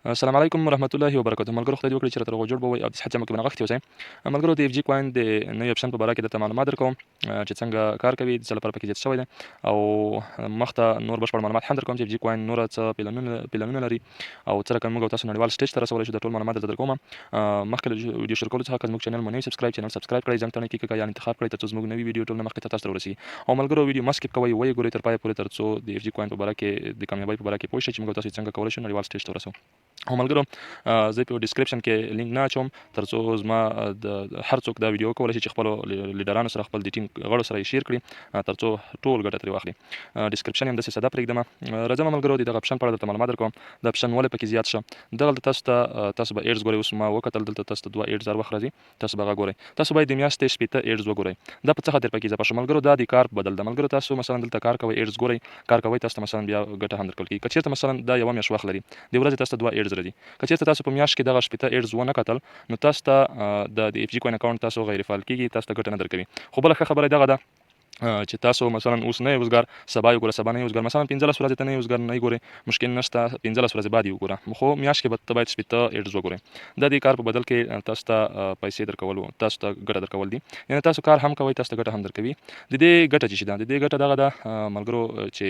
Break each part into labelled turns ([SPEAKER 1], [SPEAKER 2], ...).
[SPEAKER 1] السلام علیکم ورحمت الله وبرکاته. ملګرو، خدای دې وکړي چې راته روغ جوړ به وئ او د صحت جامه کې به نغښتي اوسئ. ملګرو، د اف جي کوین د نوي اپشن په باره کې درته معلومات درکوم چې څنګه کار کوي، د څه لپاره پکې زیات شوی دی، او مخته نور بشپړ معلومات هم درکوم چې اف جي کوین نور څه پلانونه لري او څه رقم موږ تاسو نړیوال سټیج ته رسولی شو. د ټول معلومات درته درکوم. مخکې له ویډیو شروع کولو څخه، که زموږ چینل مو نوی subscribe، channel subscribe کړئ، زنګ تڼۍ کې یا انتخاب کړئ، ترڅو زموږ نوي ویډیو ټول نه مخکې تاسو ته ورسیږي. او ملګرو، ویډیو مه skip کوئ، ویې ګورئ تر پایه پورې، ترڅو د اف جي کوین په باره کې، د کامیابۍ په باره کې پوه شئ چې موږ تاسو څنګه کولی شو نړیوال سټیج ته ورسو. او ملګرو، زه په description کې لینک نه اچوم، ترڅو زما د هر څوک دا ویډیو کولی شي چې خپل لیډرانو سره، خپل د ټیم غړو سره یې share کړي، ترڅو ټول ګټه ترې واخلي. description هم داسې ساده پرېږدم. راځم ملګرو، د دغه اپشن په اړه درته معلومات درکوم. دا اپشن ولې پکې زیات شه؟ دغلته تاسو ته، تاسو به ads ګورئ. اوس ما وکتل، دلته تاسو ته دوه ads هر وخت راځي، تاسو به هغه ګورئ. تاسو باید د میاشتې 60 ads وګورئ. دا په څه خاطر پکې اضافه شو؟ ملګرو، دا د کار په بدل ده. ملګرو، تاسو مثلا دلته کار کوئ، ads ګورئ، کار کوئ، تاسو ته مثلا بیا ګټه هم درکول کېږي. که چېرته مثلا دا یوه میاشت وخت لري، د ورځې تاسو ته دوه ads راځي. که چېرته تاسو په میاشت کې دغه 60 ads ونه کتل، نو تاسو ته د اف جي کوین اکاونټ تاسو غیر فعال کېږي، تاسو ته ګټه نه درکوي. خو بله ښه خبره دغه ده چې تاسو مثلا اوس نه وزګار، سبا یې وګوره، سبا نه وزګار، مثلا 15 ورځې ته نه وزګار، نه ګورې، مشکل نشته، 15 ورځې بعد یې وګوره، خو میاشت کې به ته باید 60 ads وګورې. دا د کار په بدل کې تاسو ته پیسې درکول، تاسو ته ګټه درکول دي. یعنی تاسو کار هم کوئ، تاسو ته ګټه هم درکوي. د دې ګټه چې ده، د دې ګټه دغه ده ملګرو چې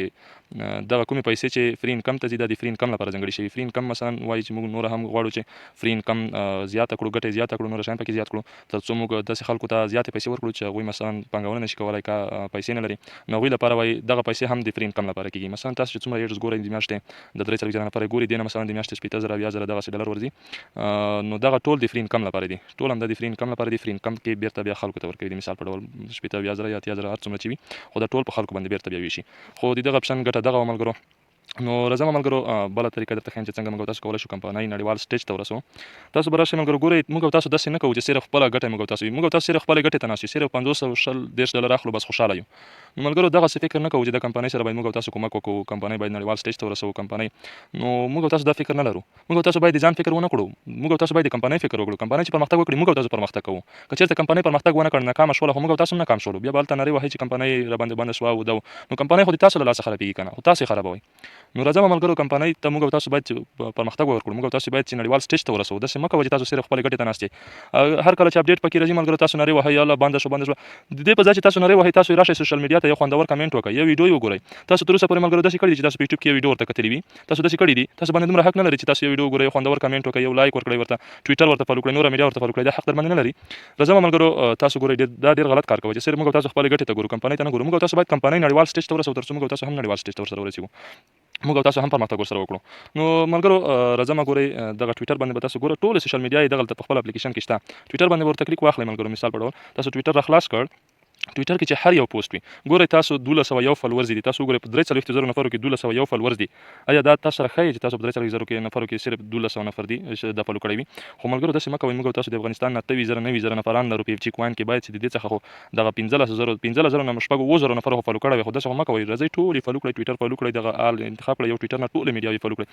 [SPEAKER 1] دغه کومې پیسې چې free income ته ځي، دا د free income لپاره ځانګړي شوي. free income مثلا وایي چې موږ نور هم غواړو چې free income زیاته کړو، ګټه زیاته کړو، نور شیان پکې زیات کړو، ترڅو موږ داسې خلکو ته زیاتې پیسې ورکړو چې هغوی مثلا پانګونه نشي کولای، پیسې نه لري. نو هغوی لپاره وایي دغه پیسې هم د free income لپاره کېږي. مثلا تاسو چې څومره ads ګورئ، د میاشتې د 43,000 نفر ګوري، دینه مثلا د میاشتې 60,000، 70,000 دغسې ډالر ورځي، نو دغه ټول د free income لپاره دي. ټول هم د free income لپاره دي. free income کې بیرته بیا خلکو ته ورکوي. د مثال په ډول 60، 70,000 یا 80,000، هر څومره چې وي، خو دا ټول په خلکو باندې بیرته بیا ویشي. خو د دغه اپشن ګټه دغه ملګرو. نو راځم ملګرو، بله طریقه درته ښیم چې څنګه موږ تاسو کولی شو کمپنۍ نړیوال سټیج ته ورسو. تاسو به راشئ ملګرو، ګورئ، موږ تاسو داسې نه کوو چې صرف خپله ګټه موږ تاسو وي. موږ تاسو صرف خپلې ګټې ته ناست یو، صرف 50 او 20 30 ډالر اخلو، بس خوشحاله یو. نو ملګرو، دغسې فکر نه کوو چې د کمپنۍ سره باید موږ تاسو کومک وکړو، کمپنۍ باید نړیوال سټیج ته ورسوو کمپنۍ. نو موږ تاسو دا فکر نه لرو. موږ تاسو باید د ځان فکر ونه کړو، موږ تاسو باید د کمپنۍ فکر وکړو. کمپنۍ چې پرمختګ وکړي، موږ تاسو پرمختګ کوو. که چېرته کمپنۍ پرمختګ ونه کړ، ناکامه شوله، خو موږ تاسو هم ناکام شولو. بیا به هلته نارې وهئ چې کمپنۍ راباندې بنده شوه او دا. نو کمپنۍ خو د تاسو له لاسه خرابېږي که نه؟ خو تاسو یې خرابوئ. نو راځم ملګرو، کمپنۍ ته موږ تاسو باید پرمختګ ورکړو، موږ تاسو باید چې نړیوال سټیج ته ورسو. داسې مه کوئ چې تاسو صرف خپلې ګټې ته ناست یئ. هر کله چې update پکې راځي ملګرو، تاسو نارې وهئ، یاله بنده شو، بنده شو. د دې په ځای چې تاسو نارې وهئ، تاسو راشئ social media ته، یو خوندور کمنټ وکړئ، یو ویډیو وګورئ. تاسو تر اوسه پورې ملګرو داسې کړي دي چې تاسو په یوټیوب کې یو ویډیو ورته کتلې وي؟ تاسو داسې کړي دي؟ تاسو باندې دومره حق نه لري چې تاسو یو ویډیو وګورئ، یو خوندور کمنټ وکړئ، یو like ورکړئ ورته، ټویټر ورته follow کړئ، نوره میډیا ورته follow کړئ؟ دا حق در باندې نه لري. راځم ملګرو، تاسو ګورئ، دا ډېر غلط کار کوي چې صرف موږ تاسو خپلې ګټې ته ګورو، کمپنۍ ته نه ګورو. موږ تاسو باید کمپنۍ نړیوال سټیج ته ورسو، ترڅو موږ تاسو هم نړیوال سټیج ته ورسره ورسیږو، موږ تاسو هم پرمختګ ورسره وکړو. نو ملګرو، راځم، ګورئ، دغه ټویټر باندې به تاسو ګورئ، ټول social media یې دغلته په خپل اپلیکیشن کې شته. ټویټر باندې ورته کلیک واخلئ ملګرو. مثال په ډول تاسو ټویټر را خلاص کړ، ټویټر کې چې هر یو پوسټ وي ګورئ. تاسو 1201 followers دي. تاسو وګورئ، په 43,000 نفرو کې 1201 followers دي. ایا دا تاسو سره ښایي چې تاسو په 43,000 کې نفرو کې صرف 1200 نفر دي چې دا follow کړی وي؟ خو ملګرو، داسې مه کوئ. موږ تاسو د افغانستان نه 28,000، 90,000 نفران لرو په اف جي کوین کې. باید چې د دې څخه خو دغه 15,000، 15,000 نه شپږ اوو زرو نفرو خو follow کړی وي. خو داسې خو مه کوئ. راځئ، ټول یې follow کړئ، ټویټر follow کړئ، دغه آل انتخاب کړئ، یو ټویټر نه ټولې میډیاوې follow کړئ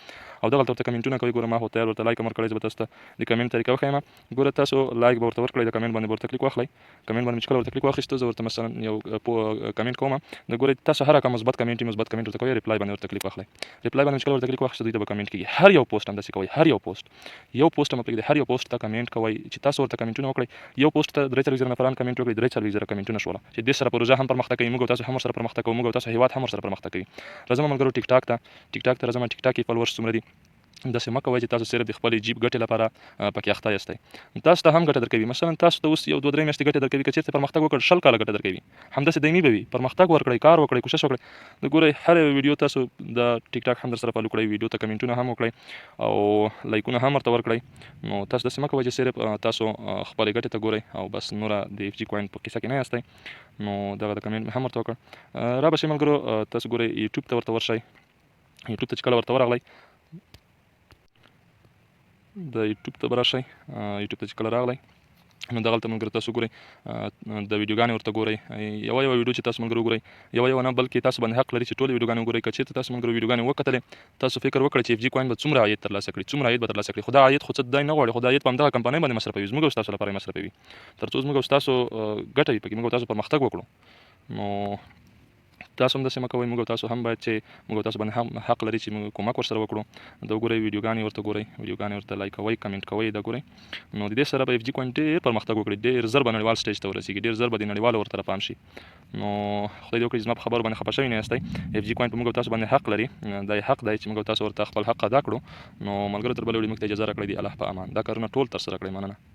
[SPEAKER 1] او دغلته ورته کمنټونه کوئ. ګوره، ما خو تیار ورته like هم ورکړی. زه به تاسو ته د کمنټ طریقه وښیم. ګوره، تاسو like به ورته ورکړئ، د کمنټ باندې به ورته کلیک واخلئ. کمنټ باندې چې کله ورته کلیک واخیستو، زه ورته مثلا یو کمنټ کوم. د ګورئ، تاسو هر رقم مثبت کمنټ، مثبت کمنټ ورته کوئ. reply باندې ورته کلیک واخلئ. reply باندې چې کله ورته کلیک واخیستو، دوی ته به کمنټ کیږي. هر یو پوسټ هم داسې کوئ. هر یو پوسټ، یو پوسټ هم پرېږدئ، هر یو پوسټ ته کمنټ کوئ. چې تاسو ورته کمنټونه وکړئ، یو پوسټ ته 43,000 نفران کمنټ وکړي، 43,000 کمنټونه شوله چې دې سره پروژه هم پرمختګ کوي، موږ تاسو هم ورسره پرمختګ کوو، موږ تاسو هیواد هم ورسره پرمختګ کوي. راځم ملګرو، ټیک ټاک ته، ټیک ټاک ته راځم. ټیک ټاک کې followers څومره دي؟ داسې مه کوئ چې تاسو صرف د خپلې جیب ګټې لپاره پکې اخته یاستئ. تاسو ته هم ګټه درکوي. مثلا تاسو ته اوس یو دوه درې میاشتې ګټه درکوي، که چېرته پرمختګ وکړ، 20 کاله ګټه درکوي، همداسې دایمي به وي. پرمختګ ورکړئ، کار وکړئ، کوشش وکړئ. د ګورئ، هر یو ویډیو تاسو د ټیک ټاک هم در سره follow کړئ، ویډیو ته کمنټونه هم وکړئ او لایکونه هم ورته ورکړئ. نو تاسو داسې مه کوئ چې صرف تاسو خپلې ګټې ته ګورئ او بس، نوره د اف جي کوین په کیسه کې نه یاستئ. نو دغه د کمنټ مې هم ورته وکړ. را به شئ ملګرو، تاسو ګورئ، یوټیوب ته ورته ورشئ. یوټیوب ته چې کله ورته ورغلئ، د یوټیوب ته به راشئ. یوټیوب ته چې کله راغلی، نو دغلته ملګرو تاسو ګورئ، د ویډیوګانې ورته ګورئ. یوه یوه ویډیو چې تاسو ملګرو وګورئ، یوه یوه نه، بلکې تاسو باندې حق لري چې ټولې ویډیوګانې وګورئ. که چېرته تاسو ملګرو ویډیوګانې وکتلې، تاسو فکر وکړئ چې اف جي کوین به څومره عاید ترلاسه کړي، څومره عاید به ترلاسه کړي. خو دا عاید خو څه دی نه غواړي، خو دا عاید په همدغه کمپنۍ باندې مصرفوي، زموږ او ستاسو لپاره یې مصرفوي، ترڅو زموږ او ستاسو ګټه وي پکې، موږ او تاسو پرمختګ وکړو. نو تاسو هم داسې مه کوئ. موږ او تاسو هم باید چې موږ او تاسو باندې هم حق لري چې موږ کومک ورسره وکړو. دا وګورئ، ویډیوګانې ورته ګورئ، ویډیوګانې ورته لایک کوئ، کمنټ کوئ. دا ګورئ، نو د دې سره به اف جي کوین ډېر پرمختګ وکړي، ډېر زر به نړیوال سټیج ته ورسیږي، ډېر زر به د نړیوالو ورته پام شي. نو خدای دې وکړي چې زما په خبرو باندې خفه شوي نه یاستئ. اف جي کوین په موږ او تاسو باندې حق لري، دا یې حق دی چې موږ او تاسو ورته خپل حق ادا کړو. نو ملګرو، تر بلې ویډیو موږ ته اجازه راکړئ، دی الله په امان. دا کارونه ټول ترسره کړئ. مننه.